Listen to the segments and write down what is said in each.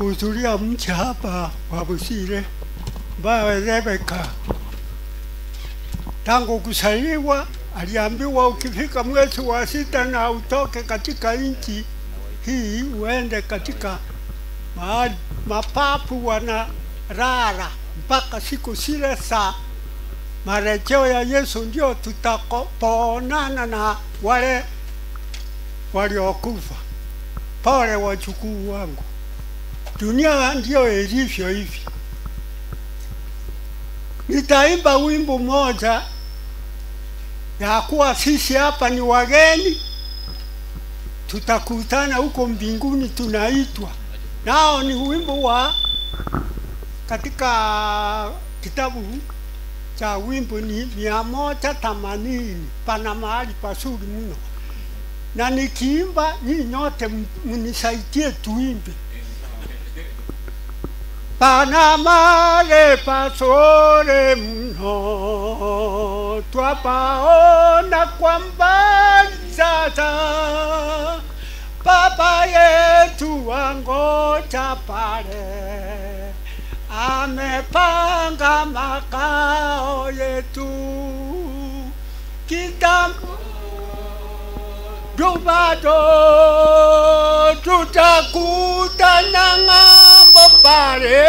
kuhudhuria mji hapa wa Busire ambaye Rebeka tangu kuzaliwa aliambiwa ukifika mwezi wa 6 na utoke katika nchi hii uende katika mahali mapapu wanalala mpaka siku zile za marejeo ya Yesu, ndio tutakapoonana na wale waliokufa. Pole wajukuu wangu, dunia ndio ilivyo hivi. Nitaimba wimbo moja ya kuwa sisi hapa ni wageni, tutakutana huko mbinguni tunaitwa. Nao ni wimbo wa katika kitabu cha wimbo ni 180. Pana mahali pazuri mno, na nikiimba nyinyi nyote mnisaidie tuimbe. Pana mahali pazuri mno, twapaona kwa mbali sasa, Baba yetu angoja pale, amepanga makao yetu. Kitambo bado tutakutana ng'ambo pale,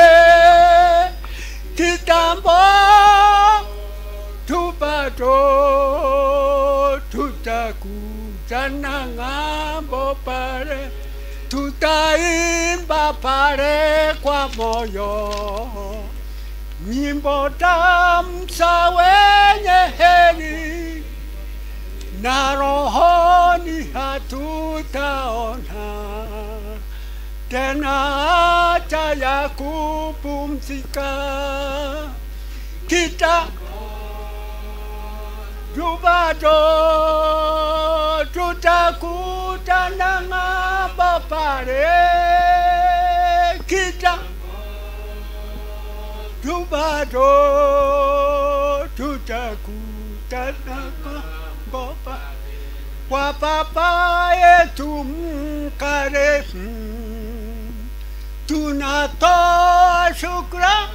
kitambo bado tutakutana ng'ambo pale, tutaimba pale kwa moyo nyimbo tamu za wenye heri, na rohoni hatutaona tena haja ya kupumzika. Kita bado tutakutana ng'ambo pale, kita bado tutakutana ng'ambo pale, kwa Baba yetu mkarimu tunatoa shukrani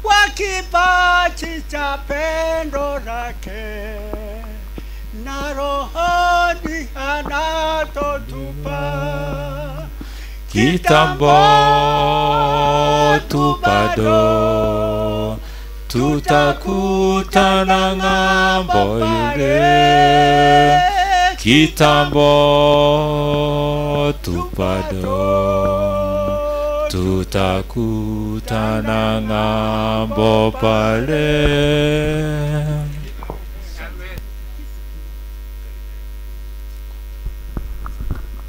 kwa kipaji cha pendo lake, na rohoni anatotupa. Kitambo tu bado tutakutana ng'ambo ile, kitambo tu bado tutakutana ng'ambo pale.